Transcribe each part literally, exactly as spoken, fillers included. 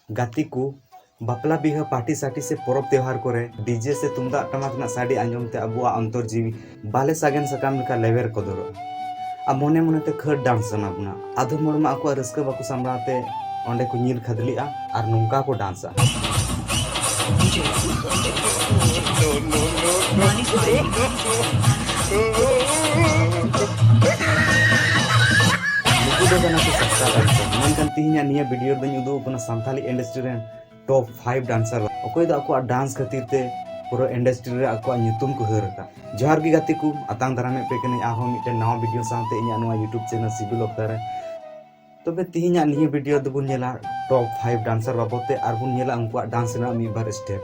ᱜᱟᱛᱮ ᱠᱚ, ᱵᱟᱯᱞᱟ ᱵᱤᱦᱟᱹ, ᱯᱟᱨᱴᱤ ᱥᱟᱴᱤ ᱥᱮ ᱯᱚᱨᱚᱵᱽ ᱛᱮᱣᱦᱟᱨ ᱠᱚᱨᱮ ᱰᱤᱡᱮ ᱥᱮ ᱛᱩᱢᱫᱟᱜ ᱴᱟᱢᱟᱠ ᱨᱮᱱᱟᱜ ᱥᱟᱰᱮ ᱟᱸᱡᱚᱢ ᱛᱮ ᱟᱵᱚᱣᱟᱜ ᱚᱱᱛᱚᱨ ᱡᱤᱣᱤ ᱵᱟᱞᱮ ᱥᱟᱜᱮᱱ ᱥᱟᱠᱟᱢ ᱞᱮᱠᱟ ᱞᱮᱣᱮᱨ ᱠᱚᱫᱚᱨᱚᱜᱼᱟ᱾ ᱟᱨ ᱢᱚᱱᱮ ᱢᱚᱱᱮᱛᱮ ᱠᱷᱟᱹᱲ ᱰᱟᱱᱥ ᱥᱟᱱᱟ ᱵᱚᱱᱟ᱾ ᱟᱫᱚᱢ ᱦᱚᱲ ᱢᱟ ᱟᱠᱚᱣᱟᱜ ᱨᱟᱹᱥᱠᱟᱹ ᱵᱟᱠᱚ ᱥᱟᱢᱵᱲᱟᱣ ᱛᱮ ᱚᱸᱰᱮ ᱠᱚ ᱧᱤᱨ ᱠᱷᱟᱫᱽᱞᱮᱜᱼᱟ ᱟᱨ ᱱᱚᱝᱠᱟ ᱠᱚ ᱰᱟᱱᱥᱟ᱾ ᱱᱩᱠᱩ ᱫᱚ ᱠᱟᱱᱟ ᱠᱚ ᱥᱟᱥᱛᱟ ᱰᱟᱱᱥᱟᱨ᱾ ᱢᱮᱱᱠᱷᱟᱱ ᱛᱮᱦᱮᱧᱟᱜ ᱱᱤᱭᱟᱹ ᱵᱷᱤᱰᱤᱭᱳ ᱨᱮᱫᱚᱧ ᱩᱫᱩᱜ ᱟᱵᱚᱱᱟ ᱥᱟᱱᱛᱟᱞᱤ ᱤᱱᱰᱟᱥᱴᱨᱤ ᱨᱮᱱ ᱴᱚᱯ ᱯᱷᱟᱭᱤᱵᱷ ᱰᱟᱱᱥᱟᱨ, ᱚᱠᱚᱭ ᱫᱚ ᱟᱠᱚᱣᱟᱜ ᱰᱟᱱᱥ ᱠᱷᱟᱹᱛᱤᱨ ᱛᱮ ᱯᱩᱨᱟᱹ ᱤᱱᱰᱟᱥᱴᱨᱤ ᱨᱮ ᱟᱠᱚᱣᱟᱜ ᱧᱩᱛᱩᱢ ᱠᱚ ᱦᱟᱹᱨ ᱟᱠᱟᱫ᱾ ᱡᱚᱦᱟᱨ ᱜᱮ ᱜᱟᱛᱮ ᱠᱚ, ᱟᱛᱟᱝ ᱫᱟᱨᱟᱢᱮᱫ ᱯᱮ ᱠᱟᱹᱱᱟᱹᱧ ᱟᱨᱦᱚᱸ ᱢᱤᱫᱴᱮᱱ ᱱᱟᱣᱟ ᱵᱷᱤᱰᱤᱭᱳ ᱥᱟᱶᱛᱮ ᱤᱧᱟᱹᱜ ᱱᱚᱣᱟ YouTube ᱪᱮᱱᱮᱞ ᱥᱤᱵᱤᱞ ᱚᱠᱛᱟ ᱨᱮ᱾ ᱛᱚᱵᱮ ᱛᱮᱦᱮᱧᱟᱜ ᱱᱤᱭᱟᱹ ᱵᱷᱤᱰᱤᱭᱳ ᱫᱚᱵᱚᱱ ᱧᱮᱞᱟ ᱴᱚᱯ ᱯᱷᱟᱭᱤᱵᱷ ᱰᱟᱱᱥᱟᱨ ᱵᱟᱵᱚᱫ ᱛᱮ, ᱟᱨ ᱵᱚᱱ ᱧᱮᱞᱟ ᱩᱱᱠᱩᱣᱟᱜ ᱰᱟᱱᱥ ᱨᱮᱱᱟᱜ ᱢᱤᱫ ᱵᱟᱨ ᱥᱴᱮᱯ᱾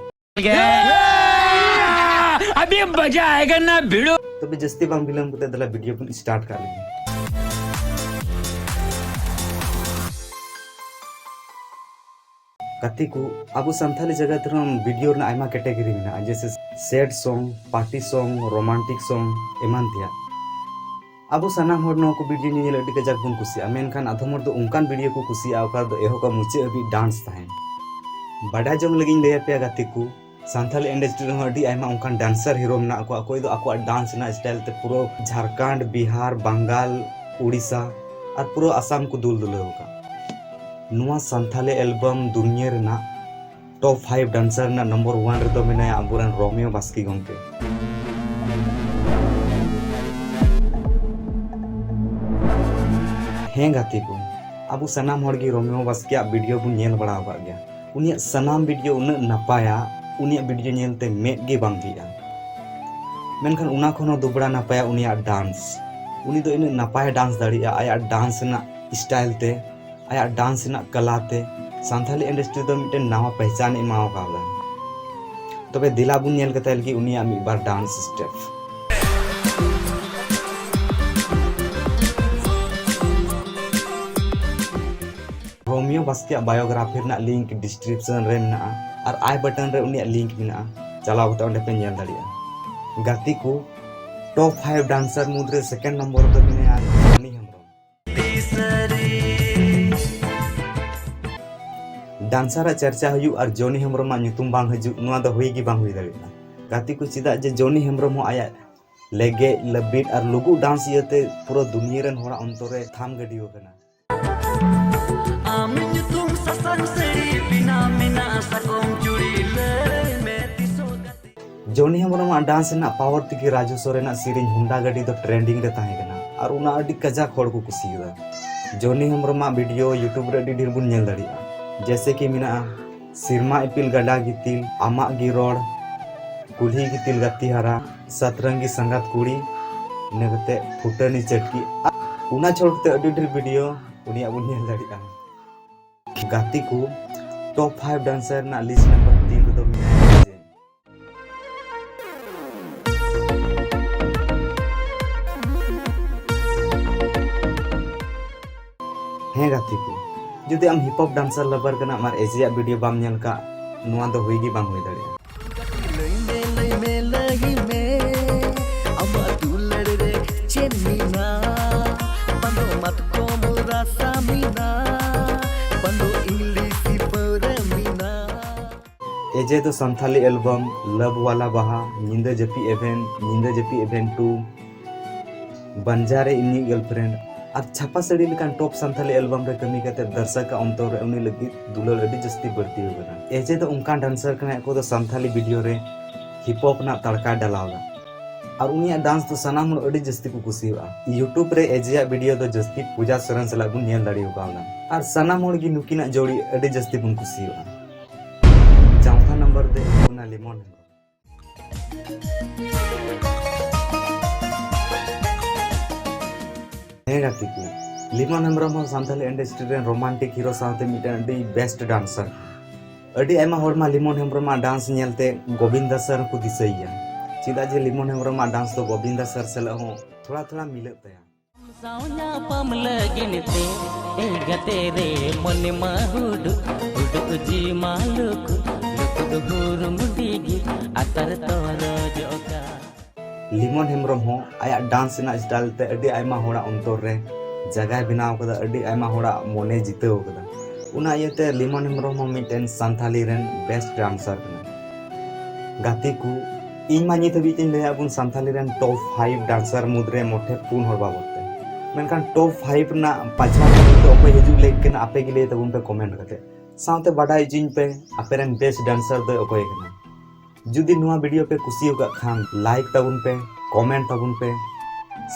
अभी मजा आएगा ना भिड़ो। ᱛᱚᱵᱮ ᱡᱟᱹᱥᱛᱤ ᱵᱟᱝ ᱵᱤᱞᱚᱢ ᱠᱟᱛᱮ ᱫᱮᱞᱟ ᱵᱷᱤᱰᱤᱭᱳ ᱵᱚᱱ ᱥᱴᱟᱨᱴ ᱠᱟᱜ ᱞᱮᱜᱮ᱾ ᱜᱟᱛᱮ ᱠᱚ, ᱟᱵᱚ ᱥᱟᱱᱛᱟᱞᱤ ᱡᱟᱜᱟᱛ ᱨᱮᱦᱚᱸ ᱵᱷᱤᱰᱤᱭᱳ ᱨᱮᱱᱟᱜ ᱟᱭᱢᱟ ᱠᱮᱴᱮᱜᱚᱨᱤ ᱢᱮᱱᱟᱜᱼᱟ, ᱡᱮᱭᱥᱮ ᱥᱮᱰ ᱥᱚᱝ, ᱯᱟᱨᱴᱤ ᱥᱚᱝ, ᱨᱳᱢᱟᱱᱴᱤᱠ ᱥᱚᱝ, ᱮᱢᱟᱱ ᱛᱮᱭᱟᱜ᱾ ᱟᱵᱚ ᱥᱟᱱᱟᱢ ᱦᱚᱲ ᱱᱚᱣᱟ ᱠᱚ ᱵᱷᱤᱰᱤᱭᱳ ᱧᱮᱧᱮᱞ ᱟᱹᱰᱤ ᱠᱟᱡᱟᱠ ᱵᱚᱱ ᱠᱩᱥᱤᱭᱟᱜᱼᱟ, ᱢᱮᱱᱠᱷᱟᱱ ᱟᱫᱚᱢ ᱦᱚᱲ ᱫᱚ ᱚᱱᱠᱟᱱ ᱵᱷᱤᱰᱤᱭᱳ ᱠᱚ ᱠᱩᱥᱤᱭᱟᱜᱼᱟ ᱚᱠᱟ ᱨᱮᱫᱚ ᱮᱦᱚᱵ ᱠᱷᱚᱱ ᱢᱩᱪᱟᱹᱫ ᱦᱟᱹᱵᱤᱡ ᱰᱟᱱᱥ ᱛᱟᱦᱮᱱ᱾ ᱵᱟᱰᱟᱭ ᱡᱚᱝ ᱞᱟᱹᱜᱤᱫ ᱤᱧ ᱞᱟᱹᱭ ᱟᱯᱮᱭᱟ ᱜᱟᱛᱮ ᱠᱚ, ᱥᱟᱱᱛᱟᱞᱤ ᱤᱱᱰᱟᱥᱴᱨᱤ ᱨᱮᱦᱚᱸ ᱟᱹᱰᱤ ᱟᱭᱢᱟ ᱚᱱᱠᱟᱱ ᱰᱟᱱᱥᱟᱨ ᱦᱤᱨᱳ ᱢᱮᱱᱟᱜ ᱠᱚᱣᱟ, ᱚᱠᱚᱭ ᱫᱚ ᱟᱠᱚᱣᱟᱜ ᱰᱟᱱᱥ ᱨᱮᱱᱟᱜ ᱥᱴᱟᱭᱤᱞ ᱛᱮ ᱯᱩᱨᱟᱹ ᱡᱷᱟᱲᱠᱷᱚᱸᱰ, ᱵᱤᱦᱟᱨ, ᱵᱟᱝᱜᱟᱞ, ᱩᱲᱤᱥᱥᱟ ᱟᱨ ᱯᱩᱨᱟᱹ ᱟᱥᱟᱢ ᱠᱚ ᱫᱩᱞ ᱫᱩᱞᱟᱹᱣ ᱟᱠᱟᱫ᱾ ᱱᱚᱣᱟ ᱥᱟᱱᱛᱟᱞᱤ ᱮᱞᱵᱟᱢ ᱫᱩᱱᱤᱭᱟᱹ ᱨᱮᱱᱟᱜ ᱴᱚᱯ ᱯᱷᱟᱭᱤᱵᱷ ᱰᱟᱱᱥᱟᱨ ᱨᱮᱱᱟᱜ ᱱᱚᱢᱵᱚᱨ ᱚᱣᱟᱱ ᱨᱮᱫᱚ ᱢᱮᱱᱟᱭᱟ ᱟᱵᱚᱨᱮᱱ ᱨᱳᱢᱤᱭᱳ ᱵᱟᱥᱠᱮ ᱜᱚᱢᱠᱮ᱾ ᱦᱮᱸ ᱜᱟᱛᱮ ᱠᱚ, ᱟᱵᱚ ᱥᱟᱱᱟᱢ ᱦᱚᱲ ᱜᱮ ᱨᱳᱢᱤᱭᱳ ᱵᱟᱥᱠᱮᱭᱟᱜ ᱵᱷᱤᱰᱤᱭᱳ ᱵᱚᱱ ᱧᱮᱞ ᱵᱟᱲᱟ ᱟᱠᱟᱫ ᱜᱮᱭᱟ᱾ ᱩᱱᱤᱭᱟᱜ ᱥᱟᱱᱟᱢ ᱵᱷᱤᱰᱤᱭᱳ ᱩᱱᱟᱹᱜ ᱱᱟᱯᱟᱭᱟ, ᱩᱱᱤᱭᱟᱜ ᱵᱷᱤᱰᱤᱭᱳ ᱧᱮᱞᱛᱮ ᱢᱮᱫ ᱜᱮ ᱵᱟᱝ ᱵᱷᱤᱜᱼᱟ᱾ ᱢᱮᱱᱠᱷᱟᱱ ᱚᱱᱟ ᱠᱷᱚᱱ ᱦᱚᱸ ᱫᱩᱵᱽᱲᱟ ᱱᱟᱯᱟᱭᱟ ᱩᱱᱤᱭᱟᱜ ᱰᱟᱱᱥ᱾ ᱩᱱᱤ ᱫᱚ ᱤᱱᱟᱹᱜ ᱱᱟᱯᱟᱭᱮ ᱰᱟᱱᱥ ᱫᱟᱲᱮᱭᱟᱜᱼᱟ, ᱟᱭᱟᱜ ᱰᱟᱱᱥ ᱨᱮᱱᱟᱜ ᱥᱴᱟᱭᱤᱞ ᱛᱮ, ᱟᱭᱟᱜ ᱰᱟᱱᱥ ᱨᱮᱱᱟᱜ ᱠᱟᱞᱟ ᱛᱮ ᱥᱟᱱᱛᱟᱞᱤ ᱤᱱᱰᱟᱥᱴᱨᱤ ᱫᱚ ᱢᱤᱫᱴᱮᱱ ᱱᱟᱣᱟ ᱯᱮᱦᱪᱟᱱ ᱮ ᱮᱢᱟᱣ ᱠᱟᱣᱫᱟ᱾ ᱛᱚᱵᱮ ᱫᱮᱞᱟ ᱵᱚᱱ ᱧᱮᱞ ᱠᱟᱛᱟᱭ ᱞᱟᱹᱜᱤᱫ ᱩᱱᱤᱭᱟᱜ ᱢᱤᱫ ᱵᱟᱨ ᱰᱟᱱᱥ ᱥᱴᱮᱯ᱾ ᱨᱳᱢᱤᱭᱳ ᱵᱟᱥᱠᱮᱭᱟᱜ ᱵᱟᱭᱳᱜᱨᱟᱯᱷᱤ ᱨᱮᱱᱟᱜ ᱞᱤᱝᱠ ᱰᱤᱥᱠᱨᱤᱯᱥᱚᱱ ᱨᱮ ᱢᱮᱱᱟᱜᱼᱟ, ᱟᱨ ᱟᱭ ᱵᱟᱴᱚᱱ ᱨᱮ ᱩᱱᱤᱭᱟᱜ ᱞᱤᱝᱠ ᱢᱮᱱᱟᱜᱼᱟ, ᱪᱟᱞᱟᱣ ᱠᱟᱛᱮ ᱚᱸᱰᱮ ᱯᱮ ᱧᱮᱞ ᱫᱟᱲᱮᱭᱟᱜᱼᱟ᱾ ᱜᱟᱛᱮ ᱠᱚ, ᱴᱚᱯ ᱯᱷᱟᱭᱤᱵᱷ ᱰᱟᱱᱥᱟᱨ ᱢᱩᱫᱽᱨᱮ ᱥᱮᱠᱮᱱᱰ ᱱᱚᱢᱵᱚᱨ ᱨᱮᱫᱚ ᱢᱮᱱᱟᱭᱟ ᱥᱟᱱᱤ ᱦᱮᱢᱵᱨᱚᱢ᱾ ᱰᱟᱱᱥᱟᱨᱟᱜ ᱪᱟᱨᱪᱟ ᱦᱩᱭᱩᱜ ᱟᱨ ᱡᱚᱱᱤ ᱦᱮᱢᱵᱨᱚᱢᱟᱜ ᱧᱩᱛᱩᱢ ᱵᱟᱝ ᱦᱤᱡᱩᱜ, ᱱᱚᱣᱟ ᱫᱚ ᱦᱩᱭ ᱜᱮ ᱵᱟᱝ ᱦᱩᱭ ᱫᱟᱲᱮᱭᱟᱜᱼᱟ᱾ ᱜᱟᱛᱮ ᱠᱚ, ᱪᱮᱫᱟᱜ ᱡᱮ ᱡᱚᱱᱤ ᱦᱮᱢᱵᱨᱚᱢ ᱦᱚᱸ ᱟᱭᱟᱜ ᱞᱮᱜᱮᱡ, ᱞᱟᱹᱵᱤᱫ ᱟᱨ ᱞᱩᱜᱩ ᱰᱟᱱᱥ ᱤᱭᱟᱹᱛᱮ ᱯᱩᱨᱟᱹ ᱫᱩᱱᱤᱭᱟᱹ ᱨᱮᱱ ᱦᱚᱲᱟᱜ ᱚᱱᱛᱚᱨ ᱨᱮ ᱛᱷᱟᱢ ᱜᱟᱹᱰᱤ ᱟᱠᱟᱱᱟ᱾ ᱟᱢ ᱧᱩᱛᱩᱢ ᱥᱟᱥᱟᱝ ᱥᱟᱹᱲᱤ ᱵᱮᱱᱟᱣ ᱢᱮᱱᱟᱜᱼᱟ, ᱥᱟᱠᱚᱢ ᱪᱩᱲᱤ ᱞᱟᱹᱭ ᱢᱮ ᱛᱤᱥᱚᱜ ᱜᱟᱛᱮ᱾ ᱡᱚᱱᱤ ᱦᱮᱢᱵᱨᱚᱢᱟᱜ ᱰᱟᱱᱥ ᱨᱮᱱᱟᱜ ᱯᱟᱣᱟᱨ ᱛᱮᱜᱮ ᱨᱟᱡᱩ ᱥᱚᱨᱮᱱᱟᱜ ᱥᱮᱨᱮᱧ ᱦᱩᱱᱰᱟ ᱜᱟᱹᱰᱤ ᱫᱚ ᱴᱨᱮᱱᱰᱤᱝ ᱨᱮ ᱛᱟᱦᱮᱸ ᱠᱟᱱᱟ ᱟᱨ ᱚᱱᱟ ᱟᱹᱰᱤ ᱠᱟᱡᱟᱠ ᱦᱚᱲ ᱠᱚ ᱠᱩᱥᱤᱭᱟᱫᱟ᱾ ᱡᱚᱱᱤ ᱦᱮᱢᱵᱨᱚᱢᱟᱜ ᱵᱷᱤᱰᱤᱭᱳ YouTube ᱨᱮ ᱟᱹᱰᱤ ᱰᱷᱮᱨ ᱵᱚᱱ ᱧᱮᱞ ᱫᱟᱲᱮᱭᱟᱜᱼᱟ, ᱡᱮᱭᱥᱮ ᱠᱤ ᱢᱮᱱᱟᱜᱼᱟ ᱥᱮᱨᱢᱟ ᱤᱯᱤᱞ ᱜᱟᱰᱟ ᱜᱤᱛᱤᱞ, ᱟᱢᱟᱜ ᱜᱮ ᱨᱚᱲ, ᱠᱩᱞᱦᱤ ᱜᱤᱛᱤᱞ ᱜᱟᱛᱮ ᱦᱟᱨᱟ, ᱥᱟᱛᱨᱟᱝᱜᱤ ᱥᱟᱸᱜᱟᱛ ᱠᱩᱲᱤ, ᱤᱱᱟᱹ ᱠᱟᱛᱮ ᱯᱷᱩᱴᱟᱹᱱᱤ ᱪᱟᱹᱴᱠᱤ᱾ ᱚᱱᱟ ᱪᱷᱚᱲ ᱠᱟᱛᱮ ᱟᱹᱰᱤ ᱰᱷᱮᱨ ᱵᱷᱤᱰᱤᱭᱳ ᱩᱱᱤᱭᱟᱜ ᱵᱚᱱ ᱧᱮᱞ ᱫᱟᱲᱮᱭᱟᱜᱼᱟ᱾ ᱜᱟᱛᱮ ᱠᱚ, ᱴᱚᱯ ᱯᱷᱟᱭᱤᱵᱷ ᱰᱟᱱᱥᱟᱨ ᱨᱮᱱᱟᱜ ᱞᱤᱥᱴ ᱱᱟᱢᱵᱟᱨ ᱛᱤᱱ ᱨᱮᱫᱚ ᱢᱮᱱᱟᱭᱟ ᱡᱮ ᱦᱮᱸ ᱜᱟᱛᱮ ᱠᱚ, ᱡᱩᱫᱤ ᱟᱢ ᱦᱤᱯ ᱦᱚᱯ ᱰᱟᱱᱥᱟᱨ ᱞᱟᱵᱟᱨ ᱠᱟᱱᱟᱢ ᱟᱨ ᱮᱡᱮᱭᱟᱜ ᱵᱷᱤᱰᱤᱭᱳ ᱵᱟᱢ ᱧᱮᱞ ᱠᱟᱜ, ᱱᱚᱣᱟ ᱫᱚ ᱦᱩᱭ ᱜᱮ ᱵᱟᱝ ᱦᱩᱭ ᱫᱟᱲᱮᱭᱟᱜᱼᱟ᱾ ᱞᱟᱹᱭ ᱢᱮ, ᱞᱟᱹᱭ ᱢᱮ, ᱞᱟᱹᱭ ᱢᱮ, ᱟᱢᱟᱜ ᱫᱩᱞᱟᱹᱲ ᱨᱮ ᱪᱮᱫ ᱢᱮᱱᱟᱜ? ᱵᱟᱸᱫᱚ ᱢᱟᱛᱠᱚᱢ ᱨᱟᱥᱟ ᱢᱮᱱᱟᱜ, ᱵᱟᱸᱫᱚ ᱤᱞᱤᱥᱤ ᱯᱟᱹᱣᱨᱟᱹ ᱢᱮᱱᱟᱜ᱾ ᱮᱡᱮ ᱫᱚ ᱥᱟᱱᱛᱷᱟᱞᱤ ᱮᱞᱵᱟᱢ ᱞᱟᱵᱷ ᱣᱟᱞᱟ ᱵᱟᱦᱟ, ᱧᱤᱫᱟᱹ ᱡᱟᱹᱯᱤᱫ ᱮᱵᱷᱮᱱ, ᱧᱤᱫᱟᱹ ᱡᱟᱹᱯᱤᱫ ᱮᱵᱷᱮᱱ ᱴᱩ, ᱵᱟᱧᱡᱟᱨᱮ ᱤᱧᱤᱡ ᱜᱟᱨᱞᱯᱷᱨᱮᱱᱰ ᱟᱨ ᱪᱷᱟᱯᱟ ᱥᱟᱹᱲᱤ ᱞᱮᱠᱟᱱ ᱴᱚᱯ ᱥᱟᱱᱛᱷᱟᱞᱤ ᱮᱞᱵᱟᱢ ᱨᱮ ᱠᱟᱹᱢᱤ ᱠᱟᱛᱮ ᱫᱚᱨᱥᱚᱠᱟᱜ ᱚᱱᱛᱚᱨ ᱨᱮ ᱩᱱᱤ ᱞᱟᱹᱜᱤᱫ ᱫᱩᱞᱟᱹᱲ ᱟᱹᱰᱤ ᱡᱟᱹᱥᱛᱤ ᱵᱟᱹᱲᱛᱤ ᱟᱠᱟᱱᱟ᱾ ᱮᱡᱮ ᱫᱚ ᱚᱱᱠᱟᱱ ᱰᱟᱱᱥᱟᱨ ᱠᱟᱱᱟᱭ, ᱚᱠᱚᱭ ᱫᱚ ᱥᱟᱱᱛᱷᱟᱞᱤ ᱵᱷᱤᱰᱤᱭᱳ ᱨᱮ ᱦᱤᱯ ᱦᱚᱯ ᱨᱮᱱᱟᱜ ᱛᱟᱲᱠᱟᱭ ᱰᱟᱞᱟᱣ ᱮᱫᱟ ᱟᱨ ᱩᱱᱤᱭᱟᱜ ᱰᱟᱱᱥ ᱫᱚ ᱥᱟᱱᱟᱢ ᱦᱚᱲ ᱟᱹᱰᱤ ᱡᱟᱹᱥᱛᱤ ᱠᱚ ᱠᱩᱥᱤᱭᱟᱜᱼᱟ᱾ YouTube ᱨᱮ ᱮᱡᱮᱭᱟᱜ ᱵᱷᱤᱰᱤᱭᱳ ᱫᱚ ᱡᱟᱹᱥᱛᱤ ᱯᱩᱡᱟ ᱥᱚᱨᱮᱱ ᱥᱟᱞᱟᱜ ᱵᱚᱱ ᱧᱮᱞ ᱫᱟᱲᱮ ᱠᱟᱣᱫᱟ ᱟᱨ ᱥᱟᱱᱟᱢ ᱦᱚᱲ ᱜᱮ ᱱᱩᱠᱤᱱᱟᱜ ᱡᱳᱲᱤ ᱟᱹᱰᱤ ᱡᱟᱹᱥᱛᱤ ᱵᱚᱱ ᱠᱩᱥᱤᱭᱟᱜᱼᱟ᱾ ᱪᱟᱣᱛᱷᱟ ᱱᱟᱢᱵᱟᱨ ᱫᱚ ᱦᱩᱭᱩᱜ ᱠᱟᱱᱟ ᱞᱤᱢᱚᱱ ᱦᱮᱢᱵᱨᱚᱢ᱾ ᱦᱮᱸ ᱜᱟᱛᱮ ᱠᱚ, ᱞᱤᱢᱚᱱ ᱦᱮᱢᱵᱨᱚᱢ ᱦᱚᱸ ᱥᱟᱱᱛᱟᱞᱤ ᱤᱱᱰᱟᱥᱴᱨᱤ ᱨᱮᱱ ᱨᱳᱢᱟᱱᱴᱤᱠ ᱦᱤᱨᱳ ᱥᱟᱶᱛᱮ ᱢᱤᱫᱴᱮᱱ ᱟᱹᱰᱤ ᱵᱮᱥᱴ ᱰᱟᱱᱥᱟᱨ᱾ ᱟᱹᱰᱤ ᱟᱭᱢᱟ ᱦᱚᱲ ᱢᱟ ᱞᱤᱢᱚᱱ ᱦᱮᱢᱵᱨᱚᱢᱟᱜ ᱰᱟᱱᱥ ᱧᱮᱞᱛᱮ ᱜᱳᱵᱤᱱᱫᱟ ᱥᱟᱨ ᱦᱚᱸᱠᱚ ᱫᱤᱥᱟᱹᱭᱮᱭᱟ, ᱪᱮᱫᱟᱜ ᱡᱮ ᱞᱤᱢᱚᱱ ᱦᱮᱢᱵᱨᱚᱢᱟᱜ ᱰᱟᱱᱥ ᱫᱚ ᱜᱳᱵᱤᱱᱫᱟ ᱥᱟᱨ ᱥᱟᱞᱟᱜ ᱦᱚᱸ ᱛᱷᱚᱲᱟ ᱛᱷᱚᱲᱟ ᱢᱤᱞᱟᱹᱜ ᱛᱟᱭᱟ᱾ ᱥᱟᱶ ᱧᱟᱯᱟᱢ ᱞᱟᱹᱜᱤᱫ ᱛᱮ ᱮ ᱜᱟᱛᱮ ᱨᱮ ᱢᱚᱱᱮ ᱢᱟ ᱦᱩᱰᱩᱜ ᱦᱩᱰᱩᱜ ᱡᱤᱣᱤ ᱢᱟ ᱞᱩᱠᱩ ᱞᱩᱠᱩ ᱦᱩᱨᱩᱢ ᱰᱤᱜᱤ ᱟᱛᱟᱨ ᱛᱚᱨᱚᱡᱚᱜ ᱠᱟ᱾ ᱞᱤᱢᱚᱱ ᱦᱮᱢᱵᱨᱚᱢ ᱦᱚᱸ ᱟᱭᱟᱜ ᱰᱟᱱᱥ ᱨᱮᱱᱟᱜ ᱥᱴᱟᱭᱤᱞ ᱛᱮ ᱟᱹᱰᱤ ᱟᱭᱢᱟ ᱦᱚᱲᱟᱜ ᱚᱱᱛᱚᱨ ᱨᱮ ᱡᱟᱭᱜᱟᱭ ᱵᱮᱱᱟᱣ ᱠᱟᱫᱟ, ᱟᱹᱰᱤ ᱟᱭᱢᱟ ᱦᱚᱲᱟᱜ ᱢᱚᱱᱮ ᱡᱤᱛᱟᱹᱣ ᱠᱟᱫᱟ᱾ ᱚᱱᱟ ᱤᱭᱟᱹᱛᱮ ᱞᱤᱢᱚᱱ ᱦᱮᱢᱵᱨᱚᱢ ᱦᱚᱸ ᱢᱤᱫᱴᱮᱱ ᱥᱟᱱᱛᱷᱟᱞᱤ ᱨᱮᱱ best dancer ᱠᱟᱱᱟᱭ᱾ ᱜᱟᱛᱮ ᱠᱚ, ᱤᱧ ᱢᱟ ᱱᱤᱛ ᱦᱟᱹᱵᱤᱡ ᱛᱤᱧ ᱞᱟᱹᱭᱟ ᱵᱚᱱ ᱥᱟᱱᱛᱷᱟᱞᱤ ᱨᱮᱱ top five dancer ᱢᱩᱫᱽᱨᱮ ᱢᱚᱴᱷᱮ ᱯᱩᱱ ᱦᱚᱲ ᱵᱟᱵᱚᱫ ᱛᱮ᱾ ᱢᱮᱱᱠᱷᱟᱱ top five ᱨᱮᱱᱟᱜ ᱯᱟᱸᱪᱣᱟ ᱫᱚ ᱚᱠᱚᱭ ᱦᱤᱡᱩᱜ ᱞᱟᱹᱜᱤᱫ ᱠᱟᱱᱟ, ᱟᱯᱮ ᱜᱮ ᱞᱟᱹᱭ ᱛᱟᱵᱚᱱ ᱯᱮ comment ᱠᱟᱛᱮ᱾ ᱥᱟᱶᱛᱮ ᱵᱟᱰᱟᱭ ᱦᱚᱪᱚᱧ ᱯᱮ ᱟᱯᱮ ᱨᱮᱱ best dancer ᱫᱚ ᱚᱠᱚᱭ ᱠᱟᱱᱟ᱾ ᱡᱩᱫᱤ ᱱᱚᱣᱟ video ᱯᱮ ᱠᱩᱥᱤ ᱟᱠᱟᱫ ᱠᱷᱟᱱ like ᱛᱟᱵᱚᱱ ᱯᱮ, comment ᱛᱟᱵᱚᱱ ᱯᱮ,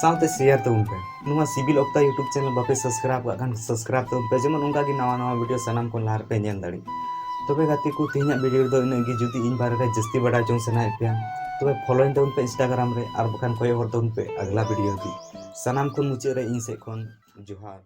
ᱥᱟᱶᱛᱮ share ᱛᱟᱵᱚᱱ ᱯᱮ᱾ ᱱᱚᱣᱟ ᱥᱤᱵᱤᱞ ᱚᱠᱛᱟ YouTube channel ᱵᱟᱯᱮ subscribe ᱟᱠᱟᱫ ᱠᱷᱟᱱ subscribe ᱛᱟᱵᱚᱱ ᱯᱮ, ᱡᱮᱢᱚᱱ ᱚᱱᱠᱟ ᱜᱮ ᱱᱟᱣᱟ ᱱᱟᱣᱟ video ᱥᱟᱱᱟᱢ ᱠᱷᱚᱱ ᱞᱟᱦᱟ ᱨᱮᱯᱮ ᱧᱮᱞ ᱫᱟᱲᱮᱭᱟᱜ᱾ ᱛᱚᱵᱮ ᱜᱟᱛᱮ ᱠᱚ, ᱛᱮᱦᱮᱧᱟᱜ video ᱨᱮᱫᱚ ᱤᱱᱟᱹᱜ ᱜᱮ᱾ ᱡᱩᱫᱤ ᱤᱧ ᱵᱟᱨᱮ ᱨᱮ ᱡᱟᱹᱥᱛᱤ ᱵᱟᱰᱟᱭ ᱡᱚᱝ ᱥᱟᱱᱟᱭᱮᱫ ᱯᱮᱭᱟ, ᱛᱚᱵᱮ followᱤᱧ ᱛᱟᱵᱚᱱ ᱯᱮ Instagram ᱨᱮ, ᱟᱨ ᱵᱟᱠᱷᱟᱱ ᱠᱚᱭᱚᱜ ᱦᱚᱨ ᱛᱟᱵᱚᱱ ᱯᱮ ᱟᱜᱽᱞᱟ video ᱦᱟᱹᱵᱤᱡ᱾ ᱥᱟᱱᱟᱢ ᱠᱷᱚᱱ ᱢᱩᱪᱟᱹᱫ ᱨᱮ ᱤᱧ ᱥᱮᱫ ᱠᱷᱚᱱ ᱡᱚᱦᱟᱨ᱾